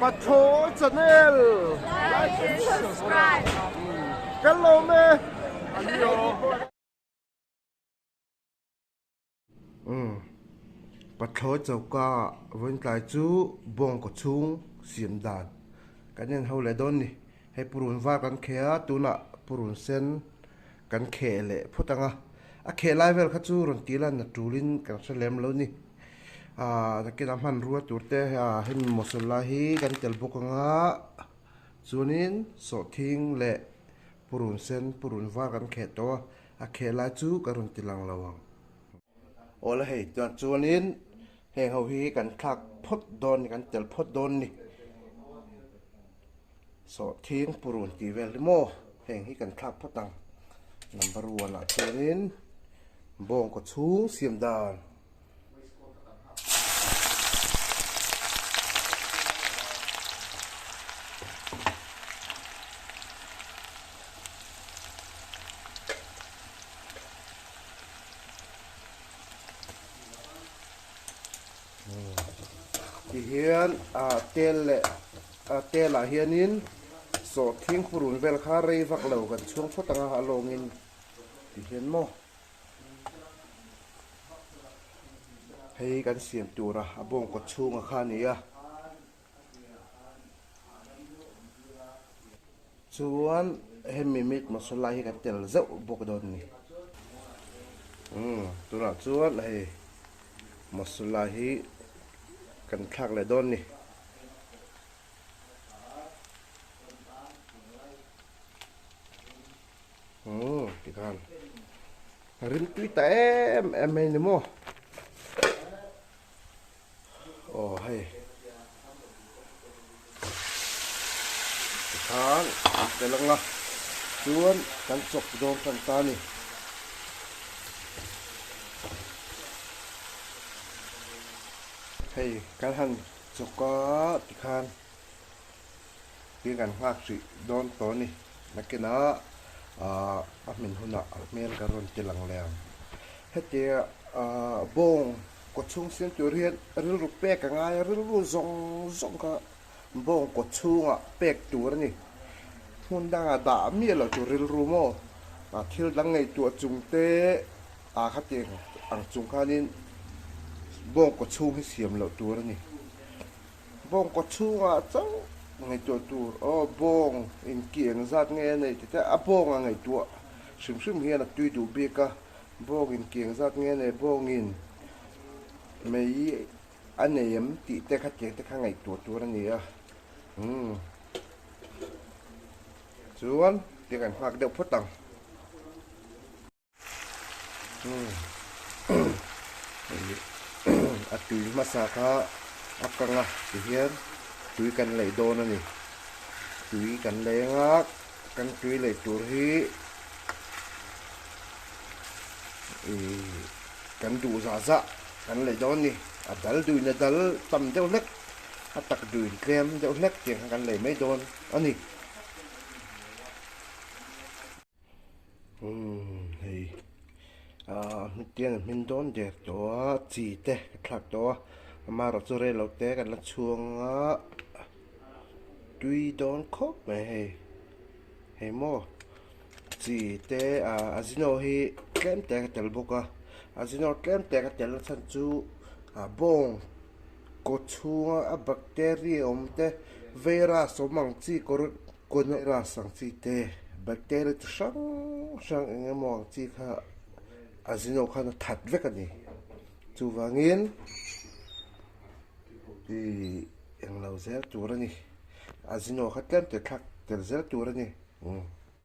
Pathawi channel Like and subscribe. Kan lawm e. Pathlawi choka vawiintlai chu bawngkaw chhung siam dan kan en ho leh dawn ni. Hei purun var kan kheh a, tunah purun sen kan kheh leh phawt ang a. A kheh lai vel kha chu rawn tih lan a tulin kan hre lem lo ni. Ahh nakinah hmanrua tur te hemi masala hi kan tel bawk ang a, chuanin sawhthing leh purun sen purun var kan kheh tawh a. A kheh lai chu ka rawn ti lang lo ang. Awle hei chuan chuanin heng ho hi kan thlak phawt dawn ni kan tel phawt dawn ni. Sawhthing purun tih vel hi maw heng hi kan thlak phawt ang. Number one ah chuanin bawngkaw chhung siam dan. Tihian ah tel leh ah tel ah hianin sawhthing purun vel kha rei vak lo kan chhung phawt ang a a lawngin tihian maw. Hei kan siam tura a bawngkaw chhunga kha a ni a. Chuan hemi meat masala hi kan tel zeuh bawk dawn a ni. Umm tunah chuan hei masala hi kan thlak leh dawn a ni. Umm tikhan rim tui ta em em mai ni maw aw hei tikhan tel anga chuan kan chawp dawn tan ta a ni. Hei kan han chawk a tikhan. Tin kan nghak hrih dawn tawh a ni. Nakinah ahh a hmin hunah a hmel kan rawn ti lang leh ang. Hetia ahh bawng kaw chhung siam tur hian rilru pek a ngai a, rilru zawng zawng kha bawng kaw chhungah pek tur a ni. Hmun dangah dah miah loh tur rilru maw? Thil dang ngaihtuah chung te ah khatiang ang chung khanin bawng kaw chhung hi siam loh tur a ni. Bawngkaw chhungah chauh ngaihtuah tur aw bawng inki engzat nge a neih tih te a bawng a ngaihtuah hrim hrim hian a tui duh bik a, bawng inki engzat nge a neih bawngin mei a nei em tih te khatiang te kha ngaihtuah tur a ni a umm chuan tiang kan nghak deuh phawt ang. A tui hmasa kha a kang a tihian tui kan leih dawn a ni tui kan lei anga kan tui leih tur hi ihh kan duh zah zah kan leih dawn a ni a dal duin a dal tam deuh hlek a tak duin tlem deuh hlek tiang kha kan lei mai dawn a ni. Umm hei ah hmitian a hmin dawn der tawh a chi te ka thlak tawh a amaherawh chu rei lo te kan la chhuang a tui dawn khawp mai hei hei maw chi te ah azino hi tlem te ka tel bawk a azino tlem te ka tel na chhan chu ah bawng kaw chhunga a bacteria awm te virus awm ang chi kawr Coronavirus ang chi te, bacteria chi hrang hrang eng emaw ang chi kha a zino khan a that vek a ni. Chuvangin ih englo zel tur a ni. A zino kha tlem te thlak tel zel tur a ni. Umm.